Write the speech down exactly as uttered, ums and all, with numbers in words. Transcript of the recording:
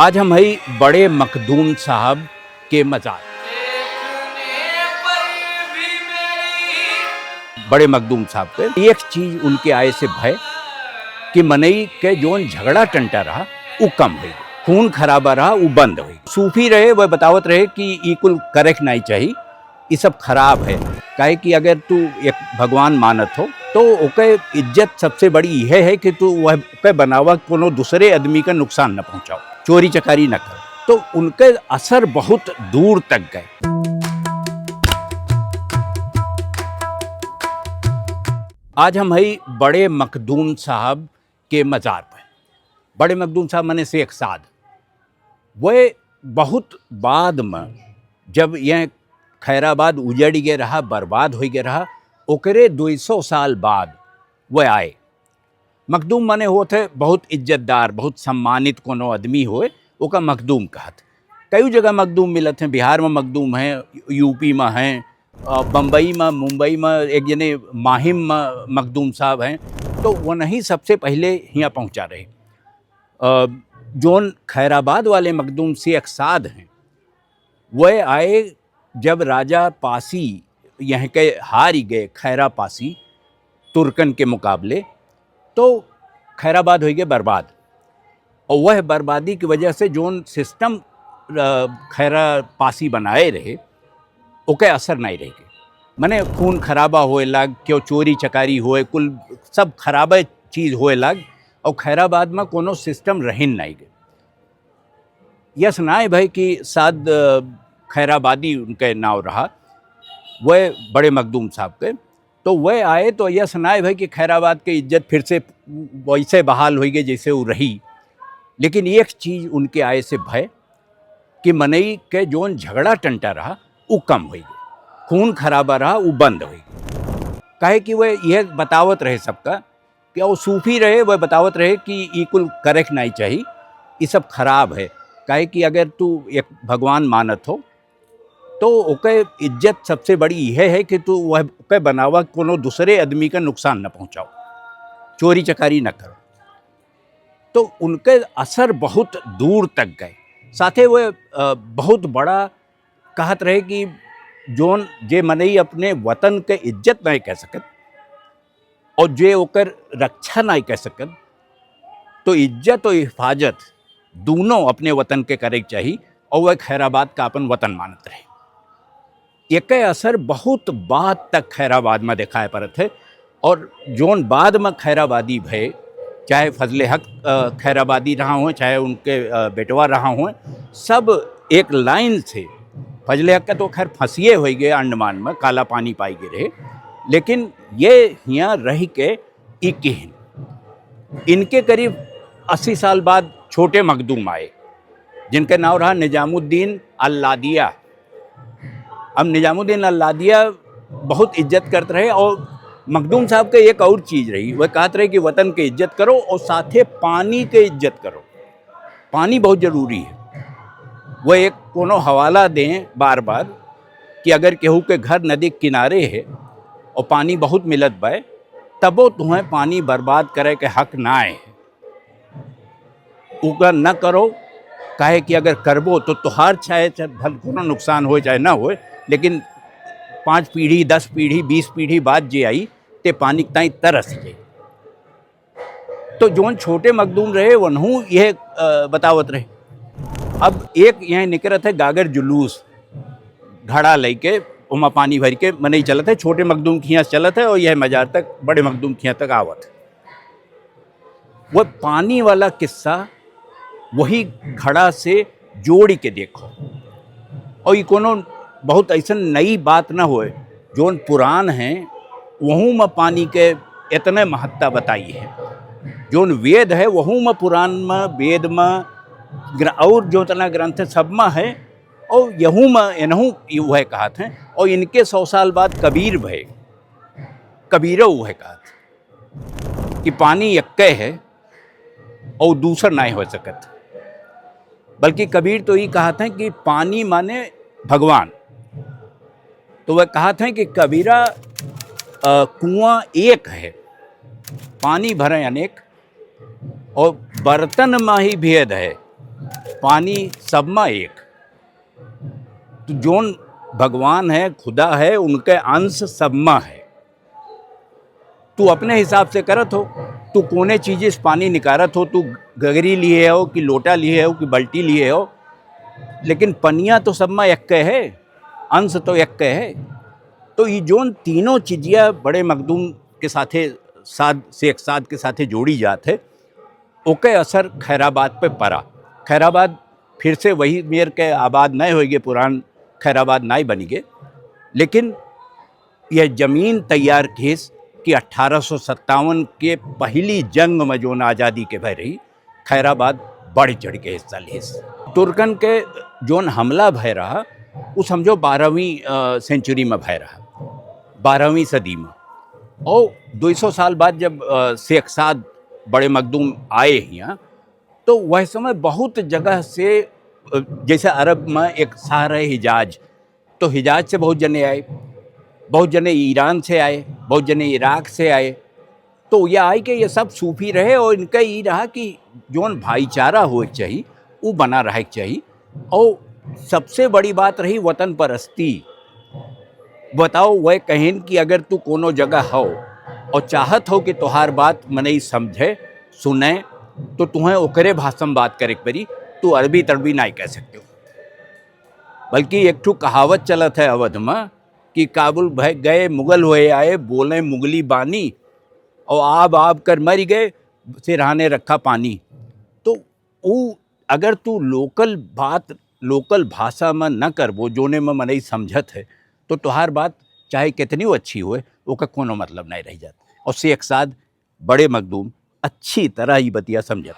आज हम हई बड़े मखदूम साहब के मजार। बड़े मखदूम साहब के एक चीज उनके आए से भय कि मनई के जौन झगड़ा टंटा रहा, उ कम होई, खून खराबा रहा, उ बंद होई। सूफी रहे, वह बतावत रहे कि ई कुल करे के नाई चाही, ई सब खराब है। काहे कि अगर तू एक भगवान मानत हो, तो ओके इज्जत सबसे बड़ी यह है कि तू वह ओके बनावा, कोनो दूसरे आदमी का नुकसान न पहुँचाओ, चोरी चकारी न करो। तो उनके असर बहुत दूर तक गए। आज हम हई बड़े मखदूम साहब के मजार पर। बड़े मखदूम साहब मने शेख साद। वह बहुत बाद में, जब यह खैराबाद उजड़ गए रहा, बर्बाद हो गए रहा, ओकरे दो सौ साल बाद वह आए। मखदूम मने होत है बहुत इज्जतदार, बहुत सम्मानित कोनो आदमी होए, ओका मखदूम कहत। कई जगह मखदूम मिलत हैं, बिहार में मखदूम हैं, यूपी में हैं, अ, बम्बई में, मुंबई में, एक जने माहिम में मखदूम साहब हैं, तो वनही सबसे पहले हियाँ पहुँचा रहे। अ, जौन खैराबाद वाले मखदूम शेख साद हैं, वह आए जब राजा पासी यहाँ के हार गए, खैरा पासी, तुर्कन के मुकाबले, तो खैराबाद हो गए बर्बाद। और वह बर्बादी की वजह से जौन सिस्टम, अ, खैरा पासी बनाए रहे, ओके असर नहीं रह गए। मने खून खराबा होए लाग, क्यों चोरी चकारी होए, कुल सब खराबे चीज होए लाग, और खैराबाद में कोनो सिस्टम रहिन नहीं गए। यस नाय भाई कि साद, अ, खैराबादी उनके नाव रहा, वह बड़े मखदूम साहब के। तो वह आए तो यस नाय भाई कि खैराबाद के इज्जत फिर से वैसे बहाल हो गई जैसे वो रही। लेकिन एक चीज उनके आए से भय कि मनई के जौन झगड़ा टंटा रहा, उ कम होई गए, खून खराबा रहा, उ बंद होई। काहे कि वह यह बतावत रहे सबका कि वो सूफी रहे, वह बतावत रहे कि ई कुल करे के नाई चाही, ई सब खराब है। काहे कि अगर तू एक भगवान मानत हो, तो ओके इज्जत सबसे बड़ी यह है कि तू वह ओके बनावा, कोनो दूसरे आदमी का नुकसान न पहुँचाओ, चोरी चकारी न करो। तो उनके असर बहुत दूर तक गए। साथे वह, अ, बहुत बड़ा कहत रहे कि जौन जे मनई अपने वतन के इज्जत नहीं कह सकत और जे ओकर रक्षा नहीं कह सकत, तो इज्जत और हिफाजत दोनों अपने वतन के करे के चाही और वह खैराबाद का अपन वतन मानत रहे। एके असर बहुत बाद तक खैराबाद में दिखाई पड़त है। और जौन बाद में खैराबादी भए, चाहे फजले हक, अ, खैराबादी रहा हो, चाहे उनके, अ, बेटवा रहा हो, सब एक लाइन से, फजले हक का तो खैर फंसिए हो गए अंडमान में, काला पानी पाई गए रहे, लेकिन ये हियाँ रह के ई किहिन। इनके करीब अस्सी साल बाद छोटे मखदूम आए, जिनके नाम रहा निजामुद्दीन अल्लादिया। अब निजामुद्दीन अल्लादिया बहुत इज्जत करत रहे और मखदूम साहब के एक और चीज रही, वह कहत रहे कि वतन के इज्जत करो और साथे पानी के इज्जत करो, पानी बहुत जरूरी है। वह एक कोनो हवाला दें बार बार कि अगर केहू के घर नदी के किनारे है और पानी बहुत मिलत बा, तबो तुम्हें पानी बर्बाद करे के हक ना है। ओकर न करो, काहे कि अगर करबो तो तोहार चाहे, चाहे भल कोनो नुकसान होए चाहे ना होए, लेकिन पाँच पीढ़ी, दस पीढ़ी, बीस पीढ़ी बाद जे आई, ते पानी के ताई तरस जाई। तो जौन छोटे मखदूम रहे, वनहू यह, अ, बतावत रहे। अब एक यहाँ निकरत है गागर जुलूस, घड़ा लेके, ओमा पानी भर के मनई चलत है, छोटे मखदूम के हियाँ से चलत है और यह मजार तक, बड़े मखदूम के हियाँ तक आवत है। वह पानी वाला किस्सा वही घड़ा से जोड़ के देखो। और ये कोनो बहुत ऐसन नई बात न होए, जौन पुराण है, वहू में पानी के इतने महत्ता बताई है। जौन वेद है, वहू में पुराण में, वेद में, ग्र-, और जो तना ग्रंथ है, सब में है। और यहू में, इनहू वह कहत हैं। और इनके सौ साल बाद कबीर भए, कबीरो वह कहत कि पानी यक्के है और दूसर नाहीं हो सकत। बल्कि कबीर तो ई कहत हैं कि पानी माने भगवान। तो वह कहत हैं कि कबीरा, अ, कुआं एक है, पानी भरे अनेक, और बर्तन मा ही भेद है, पानी सब मा एक। तो जोन भगवान है, खुदा है, उनके अंश सब मा है। तू अपने हिसाब से करत हो, तू कोने चीज से पानी निकारत हो, तू गगरी लिए हो कि लोटा लिए हो कि बल्टी लिए हो, लेकिन पनिया तो सब मा एक के है, अंश तो एक के है। तो ये जोन तीनों चीजिया बड़े मखदूम के साथे, साद, शेख साद के साथे जोड़ी जात है, ओके असर खैराबाद पे पड़ा। खैराबाद फिर से वही मेर के आबाद नहीं होइगे, पुरान खैराबाद नहीं बनिगे, लेकिन यह जमीन तैयार किस कि अठारह सौ सत्तावन के पहली जंग में जोन आज़ादी के भय रही, खैराबाद बढ़ चढ़ के हिस्सा लिस। तुर्कन के जोन हमला भय रहा, उ समझो बारहवीं, अ, सेंचुरी में भय रहा, बारहवीं सदी में। और दो सौ साल बाद जब, अ, शेख साद बड़े मखदूम आए हियाँ, तो वह समय बहुत जगह से, अ, जैसे अरब में एक शहर है हिजाज, तो हिजाज से बहुत जने आए, बहुत जने ईरान से आए, बहुत जने इराक से आए। तो ये आए कि ये सब सूफी रहे और इनका ये रहा कि जोन भाईचारा होए के चाहिए, वो बना रहे के चाहिए। और सबसे बड़ी बात रही वतन परस्ती। बताओ, वह कहिन कि अगर तू कोनो जगह हो और चाहत हो कि तोहार बात मनई समझे, सुने, तो तुहें ओकरे भाषा में बात करे के पड़ी, तू अरबी तरबी नाई कह सकते हो। बल्कि एक ठो कहावत चलत है अवध में कि काबुल भय गए मुगल हुए आए, बोले मुगली बानी, और आब आब कर मर गए, सिरहाने रखा पानी। तो ऊ अगर तू लोकल बात, लोकल भाषा में न करबो, जोने में मनई समझत है, तो तोहार बात चाहे कितनी अच्छी होए, ओका कोनो मतलब नहीं रह जात। और शेख साद बड़े मखदूम अच्छी तरह ई बतिया समझत।